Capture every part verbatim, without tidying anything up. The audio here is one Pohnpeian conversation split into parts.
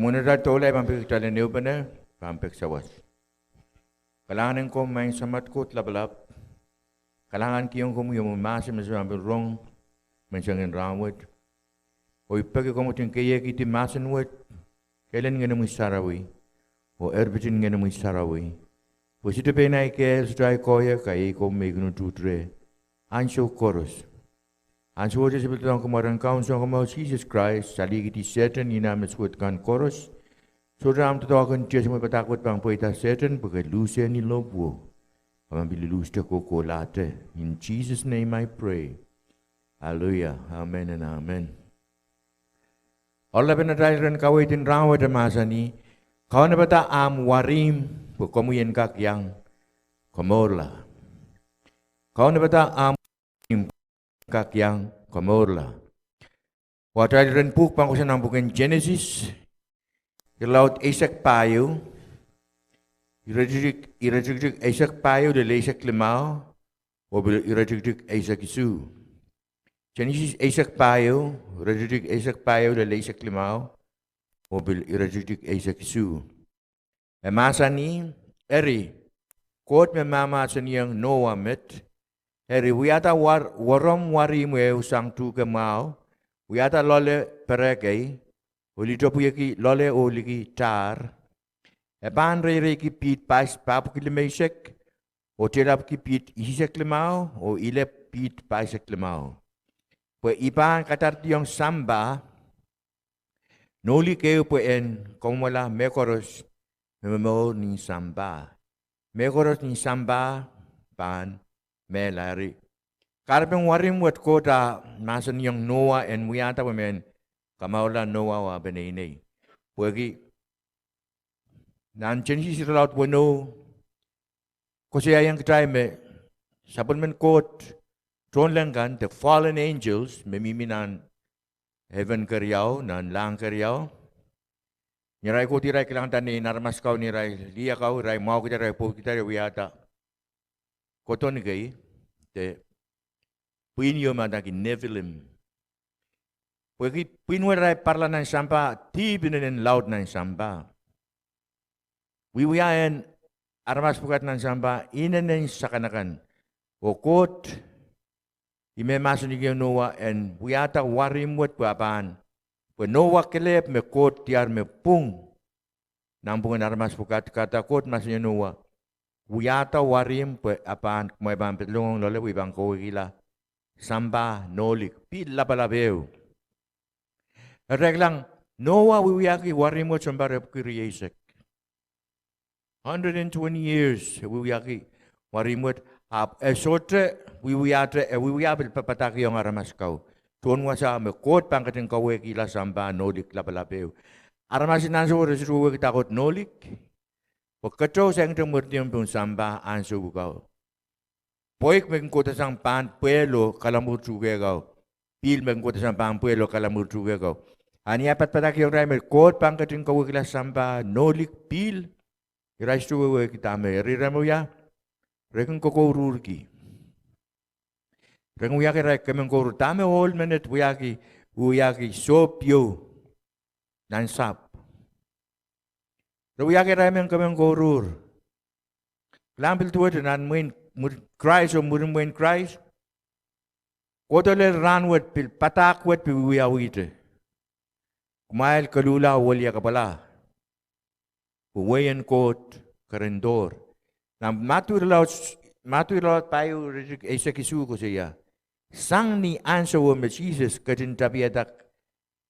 Mwein atail doula, I pahn peki kitail en ehupene, pahn peki sawas. Kalahngan en komwi Maing Samat Koht Lapalap. Kalahngankihong komwi omwi mahsen me se pahn pil rong menseng en rahnwet. Oh I peki komwi en keiekihdi mahsen wet kehlen Ngenomwi Sarawi oh erpit en Ngenomwi Sarawi, pwe sohte pein ahi kehl, sohte ahi koahiek, ahi kowe me I kin utuht reh ansou koaros. Ansowohte se pil doadoahngki mwaren Kaun Sounkomour Sises Krais, salihkihdi Sehdan, inah me suwed kan koaros. Sohte ahmw doadoahk en tiesomwe padahk wet pahn pweida Sehdan, pwe ke luhsehni lohpwuo, ke pahn pil luhste kohkohlahte. In Jesus' name I pray. Hallelujah. Amen and amen. Oaralapen atail iren kaweid en rahnwet e mahsanih: Kaunopada ahmw warihmw pwe komwi en kak iang komourla. Kaunopada ahmw warihmw pwe komwi en kak iang komourla. Oh atail iren pwuhk pahn kohsang nan pwuken Senesis, irelaud eisek pahieu, iretikitik, iretikitik eisek pahieu lel eisek limau, oh pil iretikitik eisek isuh. Senesis eisek pahieu, iretikitik eisek pahieu lel eisek limau, oh pil iretikitik eisek isuh. E mahsanih: Eri, Koht me mahmahsanihong Nohwa met, Eri, wiahda war-, weromw warihmw ehu sang tuhke mwahu, wiahda loale perehkei, oh litopwuieki loale oh liki tahr. E pahn reireiki piht pahs-, pahpwiki limeisek, oh tehlapki piht isisek limau, oh ile piht pahisek limau, pwe I pahn kadardiong sampah nohlik ehu pwe en kamwomwala mehkoaros me momour ni sampah. Mehkoaros ni sampah pahn mehla. Eri, kahrepen warihmw wet Koht a mahsanihong Nohwa en wiahda pwe mehn kamourla Nohwa oh ah peneinei. Pwehki nan Senesis irelaud weneu, koasoiaiong kitail me sapwellimen Koht tohnleng kan, the fallen angels, me mihmi nan heaven keriau, nan lahng keriau, ni arail kohdi irail kilangada nein aramas kau, ni arail lih kau, irail mwahukihda, irail pwoudikihda, irail wiahda kodon kei, de pwihn ieu me adaneki Nefilim. Pwehki pwihn wet arail parla nan sampah, dihp inenen laud nan sampah. Wiewia en aramas pwukat nan sampah inenen sakanakan. Oh Koht, ih me mahsanihong Nohwa en wiahda warihmw wet pwe a pahn, pwe Nohwa kelehpw me Koht diar me pwung nan pwungen aramas pwukat, kahrehda Koht mahsanihong Nohwa, wiahda warihmw pwe a pahn, kumwail pahn pedolong loale pwe I pahn kawehkihla sampah nohlik, pihl lapalap ehu. Eri, kilang, Nohwa wiewiahki warihmw wet sounpar epwiki rieisek. Hundred and twenty years e wiewiahki warihmw wet, ahpw e sohte wiewiahte, e wiewia pil pa-, padahkihong aramas kau tohn wasa me Koht pahn ketin kawehkihla sampah nohlik lapalap ehu. Aramas en ansouo re sohte wehwehki dahkot nohlik, pwe keteu saikinte mwurdiong pohn sampah ansou kau. Pweik me kin kohda sang pahn pwehl oh kalamwur tuhke kau. Pihl me kin kohda sang pahn pwehl oh kalamwur tuhke kau. A ni ah padapadahkihong irail me Koht pahn ketin kawehkihla sampah nohlik, pihl, irail sohte wehwehki dahme. Eri, re me wia, re kin kokouruhrki. Re kin wiahki irail kemen kouruhr. Dahme ohl menet wiahki, wiahki sohp ieu nan sahpw? Re wiahki irail men kemen kouruhr. Kilang, pil duwehte nan mwehin, mwurin Krais oh mwurin mwehin Krais, kohdo lel rahnwet pil padahk wet pil wiewiahte: Kumwail koluhla oh weliakapwala, pwe wehin Koht kerendohr. Nan Madiu irelaud, Madiu irelaud pahieu, iretikitik eisek isuh koasoia: Sang ni ansouo me Sises ketin tapiada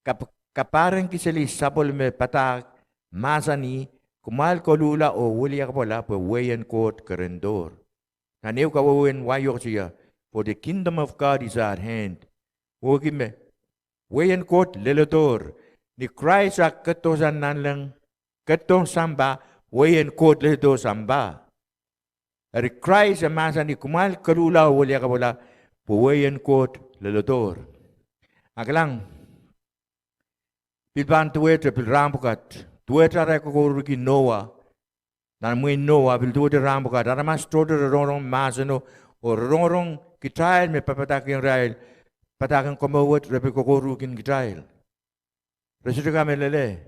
kap-, kapahrengki seli sapwellime padahk, mahsanih: Kumwail koluhla oh weliakapwala, pwe wehin Koht kerendohr. Nan ehu kawehwehn wai koasoia: For the kingdom of God is at hand. Wehwehki me wehin Koht leledohr. Ni Krais a ketidohsang nanleng, ketidohng sampah, wehin Koht leledohr sampah. Eri Krais e mahsanih: Kumwail koluhla oh weliakapwala, pwe wehin Koht leledohr. A kilang, pil pahn duwehte, pil rahn pwukat, duwehte arail kokouruhrki Nohwa. Nan mwehin Nohwa pil duwehte rahn pwukat. Aramas tohto re rongorong mahseno, oh re rongorong kitail me papadahkihong irail padahk en komour wet, re pil kokouruhrki kitail. Re sohte kamehlele.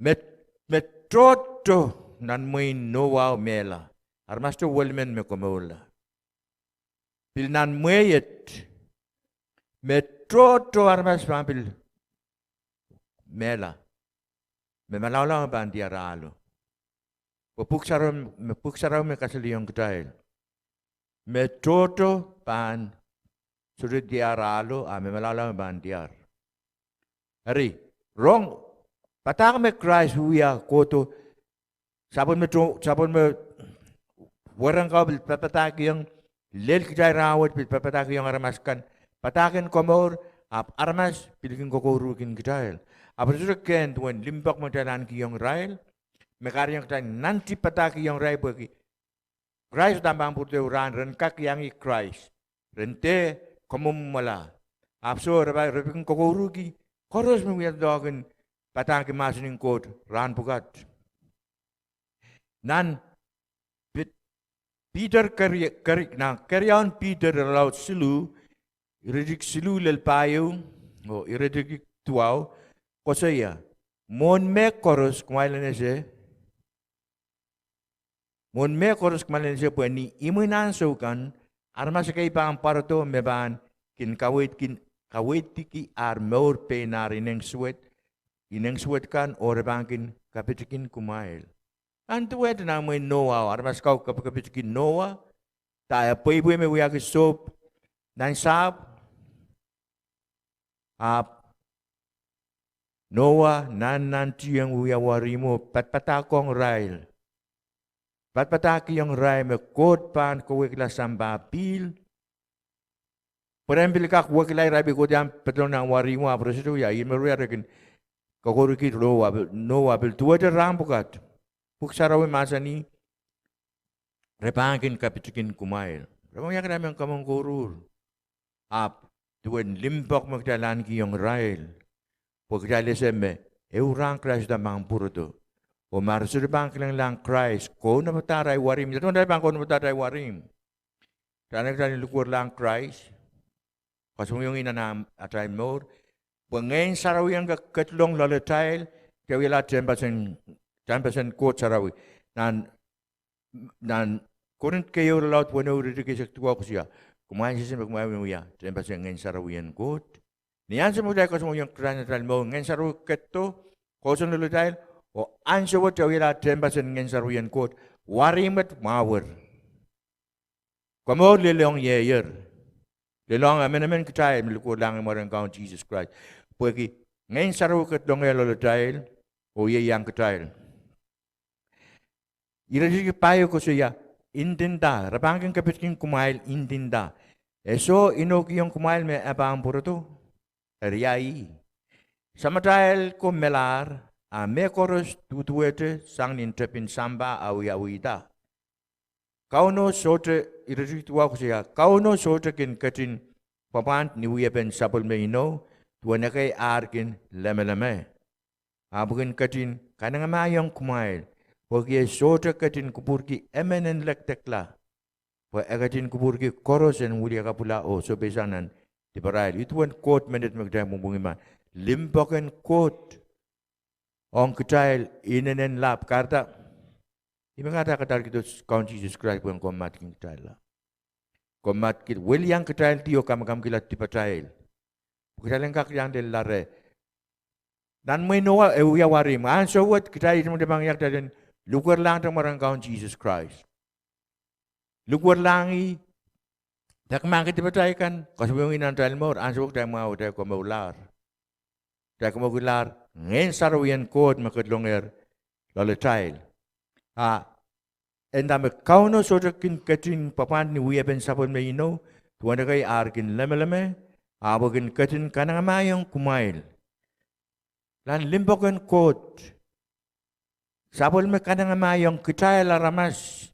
Me, me tohto nan mwehin Nohwa mehla. Aramasto welimen me komourla. Pil nan mwehi et. Me tohto aramas pahn pil mehla. Me malaulau pahn diar ahlo. Pwe pwuhk sarawi, me pwuhk sarawi me kasalehiong kitail. Me tohto pahn sohte diar ahlo, a me malaulau pahn diar. Eri, rong, padahk me Krais wia kohdo, sapwellime to-, sapwellime werek kau pil padapadahkiong, lel kitail rahnwet pil padapadahkiong aramas kan, padahk en komour, ahpw aramas pil kin kokouruhrki kitail. Ahpw re sohte kehn duwen limpoak me kitail ahnikihong irail, me kahrehiong kitail nantihong padahkiong irail pwehki Krais uhdahn pahn pwurodo rahn ren kak iang Krais. Ren dehr kamwomwala. Ahpw soh, re pahn, re pil kin kokouruhrki koaros me wia doadoahk en padahngki mahsen en Koht rahn pwukat. Nan Pi-, Piter keri-, keri-, nan keriaun Piter irelaud siluh, iretikitik siluh lel pahieu, oh iretikitik duwau, koasoia, mwohn mehkoaros kumwail en ese, mwohn mehkoaros kumwail en ese pwe ni imwin ansou kan, aramas ekei pahn pwarodo me pahn kin kaweid-, kin kaweidki ar mour pein ar ineng suwed, ineng suwed kan oh re pahn kin kapitikin kumwail. Nan duwehte nan mwehin Nohwa, aramas kau kapikapitiki Nohwa, da e pweipwei me wiahki sohp nan sahpw, ahpw Nohwa nannantihong wia warihmwo, padapadahkihong irail. Padapadahkihong irail me Koht pahn kawehkihla sampah pihl. Pwe re pil kak wekila irail pwe Koht iang pedolong nan warihmwo, ahpw re sohte wia, ih me re wia re kin kokouruhrki Nohwa, Nohwa pil duwehte rahn pwukat. Pwuhk Sarawi mahsanih, re pahn kin kapitikin kumwail. Re pahn wia kitail men kamwomw kouruhr. Ahpw duwen limpoak me kitail ahnikihong irail. Pwe kitail ese me ehu rahn Krais uhdahn pahn pwurodo. Oh ma re sohte pahn kilenglahng Krais, kaunopada arail warihmw, ia duwen kitail pahn kaunopada atail warihmw? Kitail en, kitail en likwerlahng Krais, koasoanehdi nan atail mour, pwe Ngehn Sarawi en kak ketlong loalatail, kitail wialahr tehnpas en, tehnpas en Koht Sarawi. Nan, nan Korint keieu irelaud weneu iretikitik eisek duwau koasoia, kumwail sehse me kumwail wia tehnpas en Ngehn Sarawi en Koht. Ni ansou me kitail koasoanehdiong Krais nan atail mour, Ngehn Sarawi ketido, kousoan loalatail, oh ansou wet kitail wialahr tehnpas en Ngehn Sarawi en Koht, warihmw wet mwahuwer. Komour lelohng ieier. Lelohng emenemen kitail me likwerlahng mwaren Kaun Sises Krais. Pwehki Ngehn Sarawi ketlongehr loalatail, oh ieiang kitail. Iretikitik pahieu koasoia, ndinda, re pahn kin kapitkin kumwail ndinda. E soh inoukihong kumwail me e pahn pwurodo? Eri ia ih? Samatail ko melahr, a mehkoaros duduwehte sang ni tepin sampah awiawihda. Kauno sohte, iretikitik duwau koasoia, Kauno sohte kin ketin pwapwand ni wiepen sapwellime inou, duwen ekei ar kin lemeleme. Ahpw kin ketin kanengamahiong kumwail, pwehki e sohte ketin kupwurki emen en lekdekla, pwe e ketin kupwurki koaros en wiliakapwala oh sohpeisang nan diparail. Ih duwen Koht menet me kitail pwongpwongih ma, limpoak en Koht ong kitail inenen lap. Kahrehda, ih me kahrehda kadarodo Kaun Sises Krais pwehn komatkin kitailla. Komatkin, weliang kitaildi oh kamakamkihla dipatail, pwe kitail en kak iang lella reh. Nan mwehin Noah e wia warihmw. Ansou wet kitail ihte me kitail pahn wia, kitail en likwerlahngete mwaren Kaun Sises Krais. Likwerlahngih, peki mahkki dipatail kan, koasoanehdi nan atail mour, ansou wet kitail mwahu, kitail komourlahr. Kitail komourkilahr Ngehn Sarawi en Koht me ketlongehr loalatail. A e nda me Kauno sohte kin ketin pwapwand ni wiepen sapwellime inou, duwen ekei ar kin lemeleme, ahpw e kin ketin kanengamahiong kumwail. Nan limpoak en Koht, sapwellime kanengamahiong kitail aramas.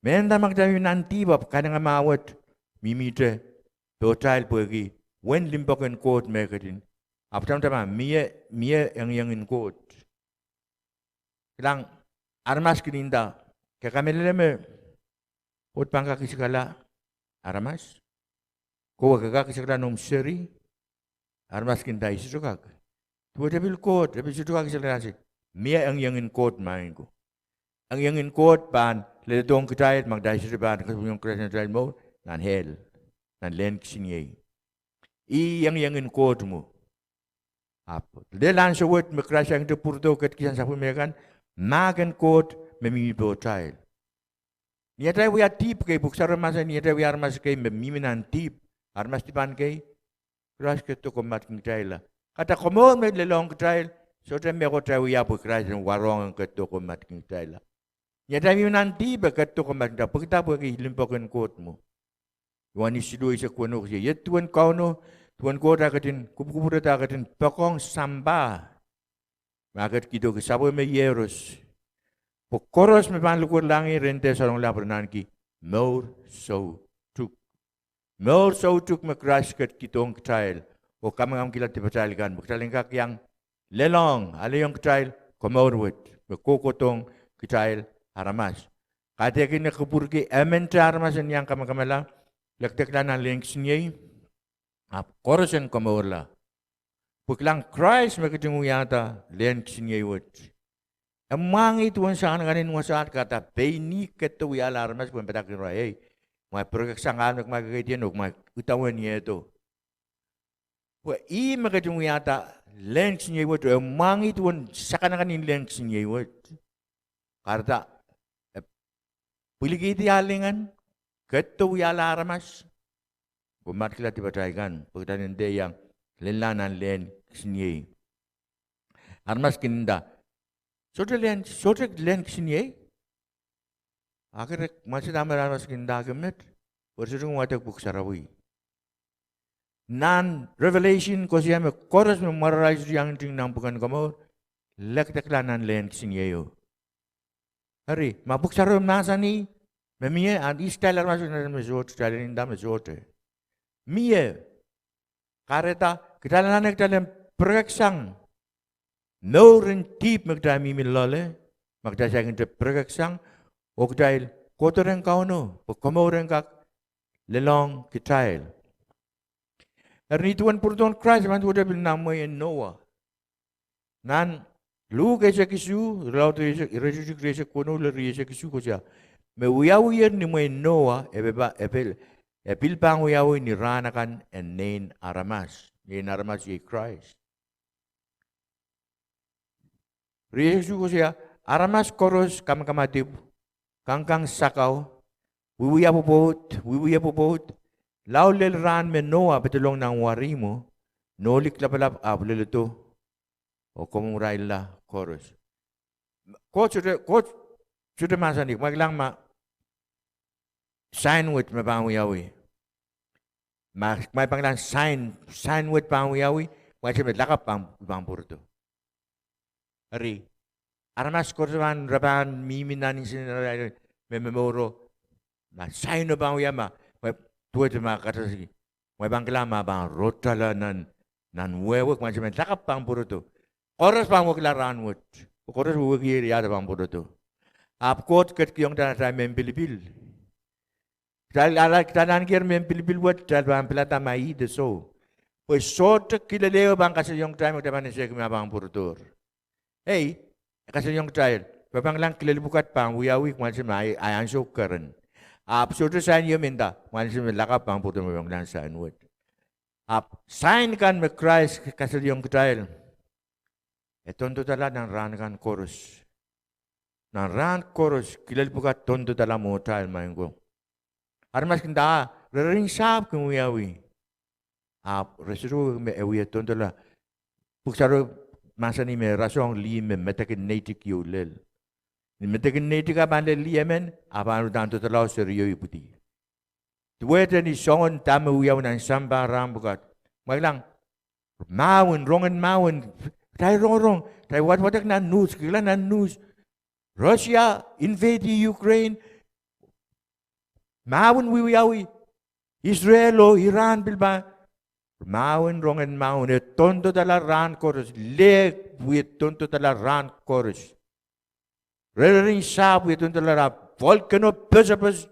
Mehnda ma kitail mi nan dihp, ahpw kanengamah wet mihmihte pohtail pwehki uwen limpoak en Koht me ketin. Ahpw tamataman mie, mie engieng en Koht. Kilang, aramas kin nda, ke kamehlele me Koht pahn kak isikala aramas? Kowe ke kak isikala noumw seri? Aramas kin nda, I sohte kak. Duwehte pil Koht, e pil sohte kak isikala aramas. Mie engiengen Koht, maing ko. Engiengen Koht pahn leledohng kitail ma kitail sohte pahn kasapwiong Krais nan atail mour, nan hell, nan lehn kisiniei. Ih engiengen Koht mwo. Ahpw lel ansou wet me Krais saikinte pwurodo ketikihsang sapwellime kan, mahk en Koht me mihmi pohtail. Ni atail wia dihp kei, Pwuhk Sarawi mahsanih, ni atail wia aramas kei me mihmi nan dihp, aramas dipan kei, Krais ketido komourki kitailla. Kahrehda komour me lelohng kitail, sohte mehkot atail wia pwe Krais en warohng en ketido komourki kitailla. Ni atail mihmi nan dihp e ketido komourki kitail, pwehki dah? Pwehki limpoak en Koht mwo. Ioanes siluh eisek weneu koasoia, iet duwen Kauno, duwen Koht, a ketin kupwukupwurehda, a ketin poakohng sampah me e ketikihdo ki sapwellime iehros, pwe koaros me pahn likwerlahng ie ren dehr salongala pwe re ahneki mour soutuk. Mour soutuk me Krais ketikihdohng kitail oh kamakamkihla dipatail kan pwe kitail en kak iang lelohng, alehiong kitail komour wet me kohkohdohng kitail aramas. Kaidehkin e kupwurki emente aramas en iang kamakamala, lekdekla nan lehn kisiniei, ahpw koaros en komourla. Pwe kilang, Krais me ketin wiahda lehn kisiniei wet, e mwahngih duwen sang akan en wasaht. Kahrehda pein ih ketido wiahla aramas pwehn padahkihla, ei, kumwail pirekeksang ahl me kumwail kekeidi en oh kumwail idawehn iehdo. Pwe ih me ketin wiahda lehn kisiniei wet, e mwahngih duwen sang akan en lehn kisiniei wet. Kahrehda e pwilikihdi ahl lingan, ketido wiahla aramas, komourkihla dipatail kan pwe kitail en dehr iang lella nan lehn kisiniei. Aramas kin nda, sohte lehn, sohte lehn kisiniei. Ahpw re mwatseda me aramas kin ndahki met, pwe re sohte kin wadek Pwuhk Sarawi. Nan Revelation koasoia me koaros me mwararail sohte iang nting nan pwuken komour, lekdekla nan lehn kisiniei o. Eri ma Pwuhk Sarawi mahsanih me mie, a ihs kitail aramas me sohte, kitail en nda me sohte? Mie. Kahrehda kitail anahne kitail en pirekeksang mour en dihp me kitail mihmi loale, ma kitail saikinte pirekeksang oh kitail kohdo rehn Kauno pwe komour en kak lelohng kitail. Eri ni duwen pwurodohn Krais, e pahn duwehte pil nan mwehin Noa. Nan Luk eisek isuh, irelaud eisek, iretikitik rieisek weneu lel rieisek isuh koasoia me wiawiher ni mwehin Noa, e pil, e pil pahn wiawi ni rahn akan en Nein Aramas. Nein Aramas iei Krais. Rieisek isuh koasoia, aramas koaros kamakamadipw, kangkang sakau, wiewia pwopwoud, wiewia pwopwoud, lao lel rahn me Noa pedolong nan warihmwo, nohlik lapalap ahpw leledo oh komourailla koaros. Koht sohte, Koht sohte mahsanih, kumwail kilang ma sain wet me pahn wiawi. Ma kumwail pahn kilang sain, sain wet pahn wiawi, kumwail se me lakapw pahn, pahn pwurodo. Eri aramas koaros pahn, re pahn mihmi nan insenarail me momouro, ma sain o pahn wia, ma, ma duwehte ma kataski, kumwail pahn kilang ma pahn rotala nan, nan wehwe, kumwail se me lakapw pahn pwurodo. Koaros pahn wekila rahn wet, koaros wehwehki iahda pahn pwurodo. Ahpw Koht ketikihong kitail atail mehn pilipil. Kitail, kitail ahneki mehn pilipil wet, kitail pahn pilada ma ihte soh. Pwe sohte kilel ehu pahn kasalehiong kitail me kitail pahn esehki ma pahn pwurodohr. Ei, e kasalehiong kitail, kumwail pahn kilang kilel pwukat pahn wiawi, kumwail se me ahi, ahi ansou keren. Ahpw sohte sain ieu me nda, kumwail se me lakapw pahn pwurodo, kumwail pahn kilang sain wet. Ahpw sain kan me Krais kasalehiong kitail, e dondodala nan rahn kan koaros. Nan rahn koaros kilel pwukat dondodala mwohtail, maing ko. Aramas kin nda, ah, rerering sahpw kin wiawi. Ahpw re sohte wehwehki me e wie dondola. Pwuhk Sarawi mahsanih me rasehng lih me medekin neitik ieu lel. Ni medekin neitik a pahn lel lih emen, a pahn uhdahn dondolahng seri ieu ipwidi. Duwehte ni soangen dahme wiawi nan sampah rahn pwukat, kumwail kilang, mahwen, rongen mahwen, kitail rongorong, kitail wadwadek nan news, kilang nan news, Russia invade Ukraine, mahwen wiewiawi, Israel oh Iran pil pahn, mahwen, rongen mahwen, e dondodala rahn koaros, leh wie dondodala rahn koaros. Rerering sahpw wie dondodala, volcano pesepes.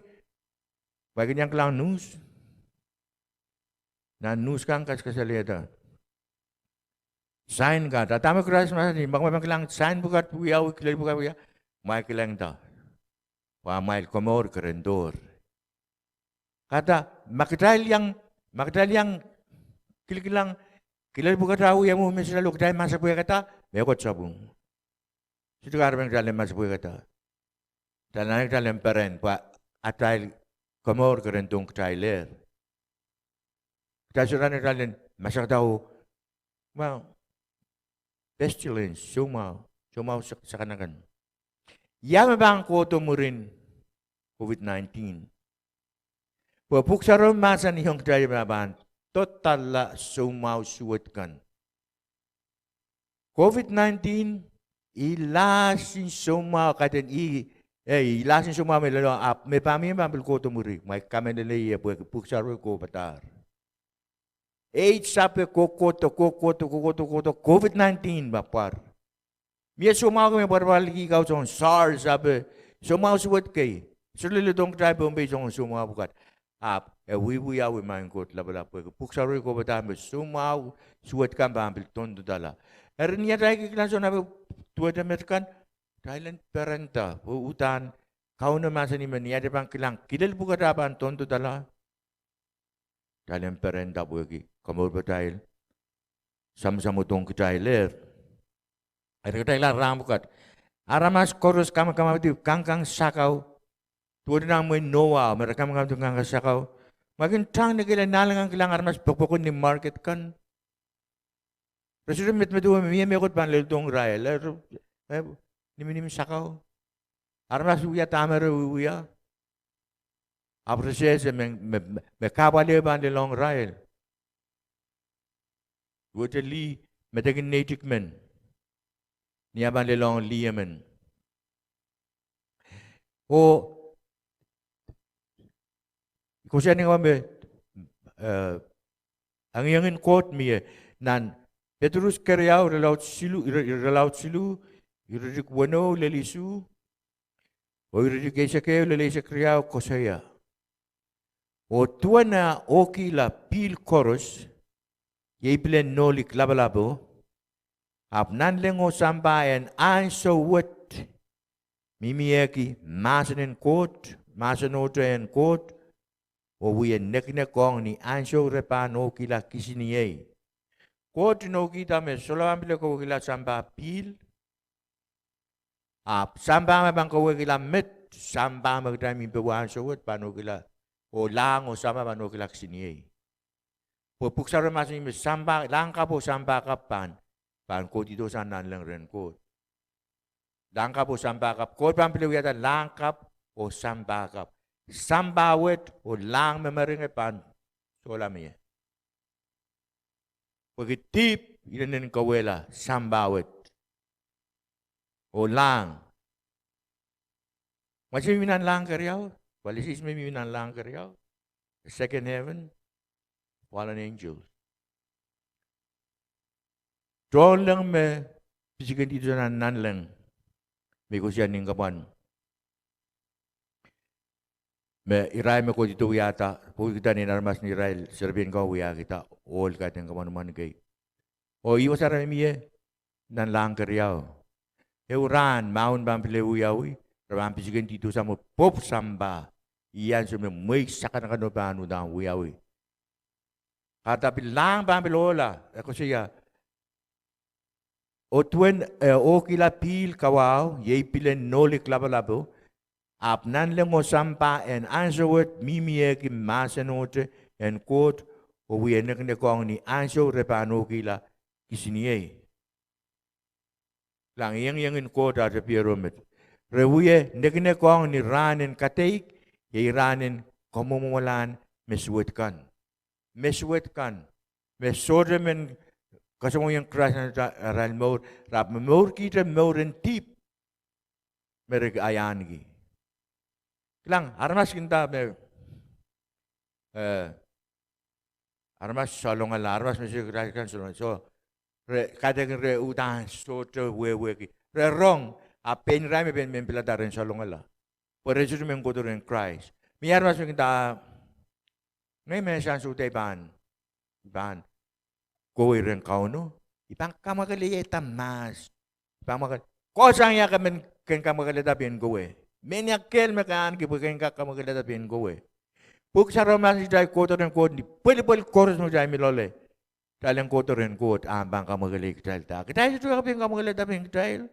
Kumwail kin iang kilang news. Nan news kan kakasalehda, Sain kan, a dahme Krais mahsanih, ma kumwail pahn kilang sain pwukat wiawi, kilel pwukat wiawi, kumwail kilangada, pwe amwail komour kerendohr. Kahrehda, ma kitail iang, ma kitail iang kilkilang kilel pwukat wiawi mwo me solahr oh kitail masepwehkada, mehkot sapwung. Sohte kahrepen kitail en masepwehkada. Kitail anahne kitail en peren, pwe atail komour kerendohng kitailehr. Kitail sohte anahne kitail en masakada oh, ma, pestilence, soumwahu, soumwahu sak-, sakanakan. Ia me pahn kohdo mwurin COVID nineteen? Pwe Pwuhk Sarawi mahsanihong kitail me pahn dodala soumwahu suwed kan. COVID nineteen, ilahsin soumwahu kaidehn, e, ilahsin soumwahu me loallowa, ahpw me pahn mie pahn pil kohdo mwuri. Kumwail kamehlele ie pwehki Pwuhk Sarawi kohpadahr. Ei sape kohkohdo, kohkohdo, kohkohdo, kohkohdo, COVID nineteen me pwar. Mie soumwahu kei me pwarpwaraliki kau soangen SARS, sape, soumwahu suwed kei. Sohte leledohng kitail Pohnpei soangen soumwahu pwukat. Ahpw e wiewiawi maing Koht Lapalap pwehki Pwuhk Sarawi kohpadahr me soumwahu suwed kan pahn pil dondodala. Eri ni atail kilkilang soangen duwehte met kan, kitail en perenda, pwe uhdahn Kauno mahsanih me ni atail pahn kilang kilel pwukat pahn dondodala, kitail en perenda pwehki komourpatail samwasomwdohng kitailehr. Eri kitail kilang rahn pwukat, aramas koaros kamwakamwahwihdi kangkang sakau, duwehte nan mwehin Nohwa me re kamwakamwahwihdi kangkang sakau. Ma kin tang ni kele nanleng kan kilang aramas pokpokon ni market kan, re sohte medemedewe me mie mehkot pahn leledohng irail, e, e, nimnim sakau. Aramas wia dahme re wiewia. Ahpw re sehse me, me, me kahpwal ehu pahn lelohng irail. Duwehte lih, medekin neitik men, ni ah pahn lelohng lih emen. Oh koasoia ni me, e, engiengin Koht mie nan Petrus keriau, irelaud siluh, ire-, irelaud siluh, iretikitik weneu lel isuh, oh iretikitik eisek ehu lel eisek riau koasoia: Oh duwen eh ohkihla pihl koaros, iei pilen nohlik lapalapo, ahpw nanleng oh sampah en ahnsou wet mihmiehki mahsen en Koht, mahsenohte en Koht, oh wie nekinekohng ni ahnsou re pahn ohkihla kisiniei. Koht inoukihda me solahr pahn pil kawehkihla sampah pihl. Ahpw sampah me pahn kawehkihla met, sampah me kitail mihmi powe ahnsou wet pahn ohkihla, oh lahng oh sampah pahn ohkihla kisiniei. Pwe Pwuhk Sarawi mahsanih me sampah, lahng kapw oh sampah kapw pahn, pahn kohdihdo sang nanleng rehn Koht. Lahng kapw oh sampah kapw, Koht pahn pil wiahda lahng kapw oh sampah kapw. Sampah wet oh lahng me meringe pahn sohla mie. Pwehki dihp inenen kauwehla sampah wet oh lahng. Ma se mihmi nan lahng keriau, palisis me mihmi nan lahng keriau, second heaven, fallen angels. Tohnleng me pisikindi sang nanleng, me koasoia nin kapwan me irail me kohdihdo wiahda, pwukida nein aramas en irail serepein kau wiahkihda ohl kaidehn kamwanumwan kei. Oh ih wasa re mie nan lahng keriau. Ehu rahn mahwen pahn pil wiawi, re pahn pisikindi sang me pwopw sampah, ih ansou me mwehi sakanakano pahn uhdahn wiawi. Kahrehda pil lahng pahn pil ohla, e koasoia: Oh duwen eh ohkihla pihl kawao, iei pilen nohlik lapalapo, ahpw nanleng oh sampah en ahnsou wet mihmiehki mahsenohte en Koht, oh wie nekinekohng ni ahnsou re pahn ohkihla kisiniei. Kilang, iengiengin Koht ah tepiero met. Re wie nekinekohng ni rahn en kadeik, iei rahn en kamwomwomwlahn me suwed kan. Me suwed kan. Me sohte men kasamwoiong Krais nan arail mour, re ahpw momourkihte mour en dihp me re kin ahneki. Kilang, aramas kin nda me, eh, aramas salongala, aramas me sohte Krais kan salongala. Soh, re kaidehkin re uhdahn sohte wehwehki. Re rong, ahpw pein irail me pein men pilada ren salongala. Pwe re sohte men kohdo rehn Krais. Mie aramas me kin nda, ngehi me sang sohte pahn, pahn kohwei rehn Kauno. I pahn kamwakelehda mahs. I pahn mwakele, kohsang ia ke men kin kamwakelehda pein kowe. Mehnia kehl me ke ahneki pwe ke en kak kamwakelehda pein kowe. Pwuhk Sarawi mahsanih kitail kohdo rehn Koht ni pwelipwel koaros me kitail mi loale. Kitail en kohdo rehn Koht, a e pahn kamwakelei kitailda. Kitail sohte kak pein kamwakelehda pein kitail.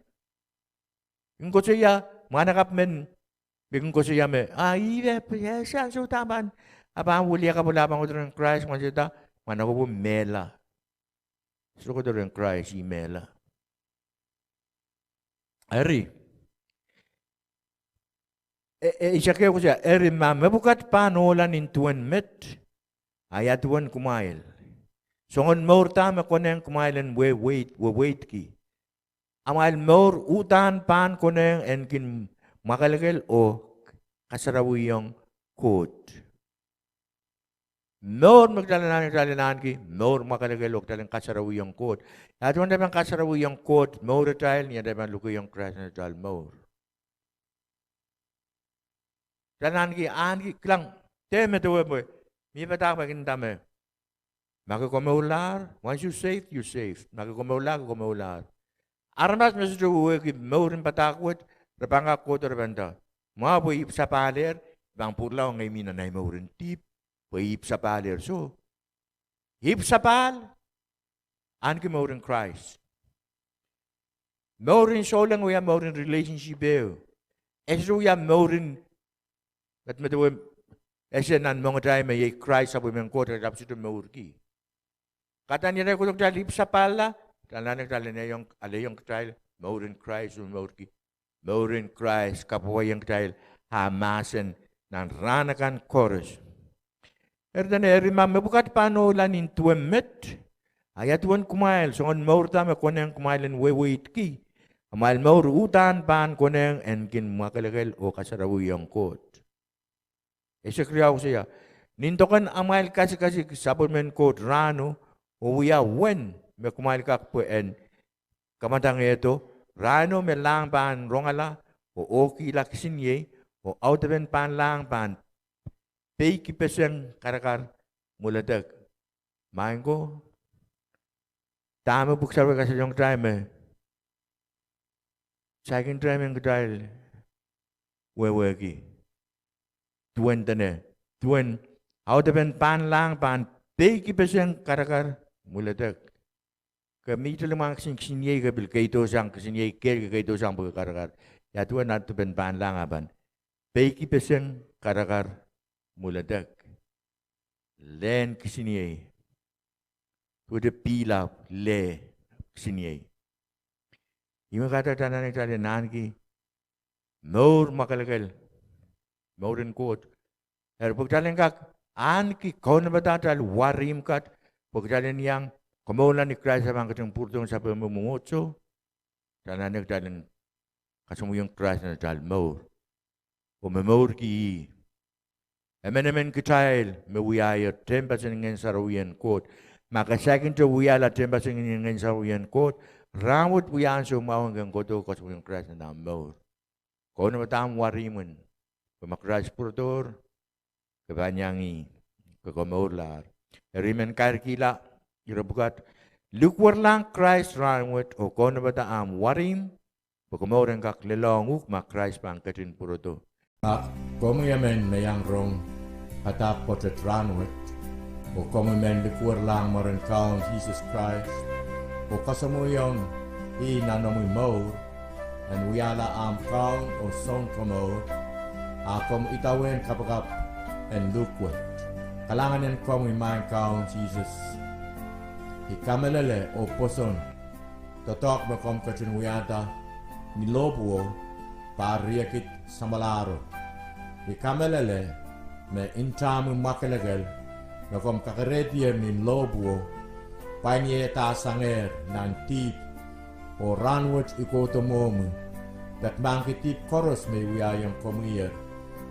I koasoia, mwahnakapw men, me I koasoia me, a, ih, e, e, sang sohte pahn, a pahn wiliakapwala pahn kohdo rehn Krais, mwahnakapwo mehla. Sohte kohdo rehn Krais, ih mehla. Eri, e, e, eisek ehu koasoia, eri ma mepwukat pahn ohla nin duwen met, a ia duwen kumwail? Soangen mour da me konehng kumwail en wehwehid, wehwehidki? Amwail mour uhdahn pahn konehng en kin mwakelekel oh kasarawihong Koht. Mour me kitail anahne, kitail en ahneki mour mwakelekel oh kitail en kasarawihong Koht. Ia duwen atail pahn kasarawihong Koht mour atail? Ni atail pahn lukehiong Krais nan atail mour. Kitail en ahneki, ahneki, kilang, dehr medewe pwe mie padahk me kin nda me, ma ke komourlahr, once you saved, you saved. Ma ke komourlahr, ke komourlahr. Aramas me sohte wehwehki mour en padahk wet, re pahn kak kohdo, re pahn nda, mwahu pwe ipwsapahl ehr, I pahn pwurala oh ngehi mi nan ahi mour en dihp, pwe ipwsapahl ehr. Soh, ipwsapahl, ahneki mour en Krais. Mour en souleng wia mour en relationship ehu. E sohte wia mour en, medemedewe, ese nan moangatail me iei Krais sapwellimen Koht, ahpw sohte mourki. Kahrehda ni atail kohdo kitail ipwsapahlla, kitail anahne kitail en alehiong kitail mour en Krais oh mourki. Mour en Krais kapwaiaiong kitail ah mahsen nan rahn akan koaros. Eri dene, eri ma mepwukat pahn ohla nin duwen met, a ia duwen kumwail? Soangen mour da me konehng kumwail en wehwehidki? Amwail mour uhdahn pahn konehng en kin mwakelekel oh kasarawihong Koht. Eisek riau koasoia, nin doken amwail kasikasik sapwellimen Koht rahno, oh wia uwen me kumwail kak pwe en kamadangehdo, rahno me lahng pahn rongala oh ohkihla kisiniei, oh audepen pahnlahng pahn peikipeseng karakar mwuledek. Maing ko, dahme Pwuhk Sarawi kasalehiong kitail me saikinte men kitail wehwehki? Duwen dene, duwen audepen pahnlahng pahn peikipeseng karakar mwuledek. Ke mihte limwahn kisin, kisiniei, ke pil keido sang kisiniei, kehl ke keido sang pwe ke karakar. Ia duwen audepen pahnlahng ah pahn peikipeseng karakar mwuledek? Lehn kisiniei. Duwehte pihl ahpw leh kisiniei. Ih me kahrehda kitail anahne kitail en ahneki mour mwakelekel, mour en Koht. Eri pwe kitail en kak ahneki kaunopada atail warihmw kat, pwe kitail en iang komourla ni Krais ah pahn ketin pwurodo nan sapwellime mwomwohdiso, kitail anahne kitail en kasamwoiong Krais nan atail mour oh momourki ih. Emenemen kitail me wiahier tehnpasen Ngehn Sarawien Koht. Ma ke saikinte wiahla tehnpasen Ngehn Sarawien Koht, rahnwet wia ansou mwahu en ke kohdo kasamwoiong Krais nan ahmw mour. Kaunopada ahmw warihmw, pwe ma Krais pwurodohr, ke pahn iang ih, ke komourlahr. Eri I men kairkihla ire pwukat: Likwerlahng Krais rahnwet oh kaunopada ahmw warihmw, pwe komour en kak lelohng uhk ma Krais pahn ketin pwurodo. A komwi emen me iang rong padahk pwoatet rahnwet, oh komwi men likwerlahng mwaren Kaun Sises Krais, oh kasamwoiong ih nan omwi mour, en wiahla ahmw Kaun oh Sounkomour, a komw idawehn kapakap en luhk wet. Kalahngan en komwi, Maing Kaun Sises. I kamehlele oh pwoson doadoahk me komw ketin wiahda ni lohpwuo, pwe riekid samwalahro. I kamehlele me ntahmwi mwakelekel me komw kakerehdier ni lohpwuo, pwain iehda sangehr nan dihp, oh rahnwet I kohdo mwohmwi, peki mahkki dihp koaros me I wiahiong komwier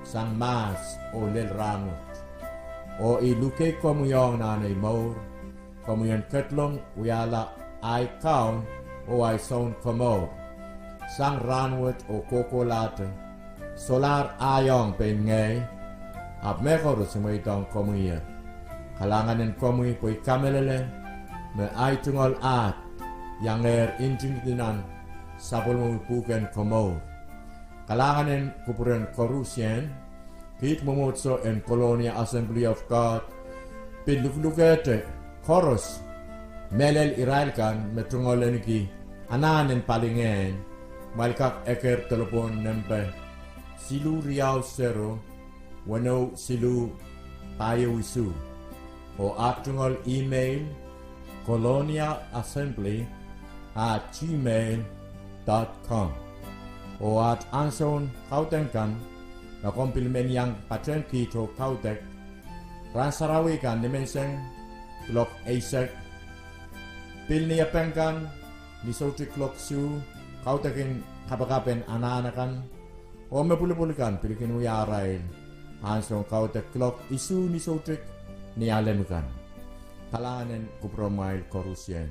sang mahs oh lel rahnwet. Oh I lukei komwi ong nan ei mour, komwi en ketlong wiahla ahi Kaun oh ahi Sounkomour. Sang rahnwet oh kohkohlahte, solahr ahi ong pein ngehi, ahpw mehkoaros I mweidohng komwier. Kalahngan en komwi pwe I kamehlele me ahi tungoal ahd iangehr ntingdi nan sapwellimomwi pwuhken komour. Kalahngan en kupwuren koarusie. Kiht mwomwohdiso en Colonia Assembly of God pil luhlukehte koaros mehlel irail kan me tungoal ahneki anahn en palingehn, kumwail kak eker delepwohn nempe siluh riau sero, weneu siluh pahieu isuh, oh aht tungoal email, colonia assembly at gmail dot com. Oh aht ansoun kaudok kan, ma komw pil men iang patehng kiht oh kaudok, rahn sarawi kan ni menseng kuloak eisek, pil ni epeng kan ni soutik kuloak isuh, kaudok en kapakap en anahn akan, oh me pwulopwul kan pil kin wia arail ansoun kaudok kuloak isuh ni soutik ni alem kan. Kalahngan en kupwuramwail koarusie.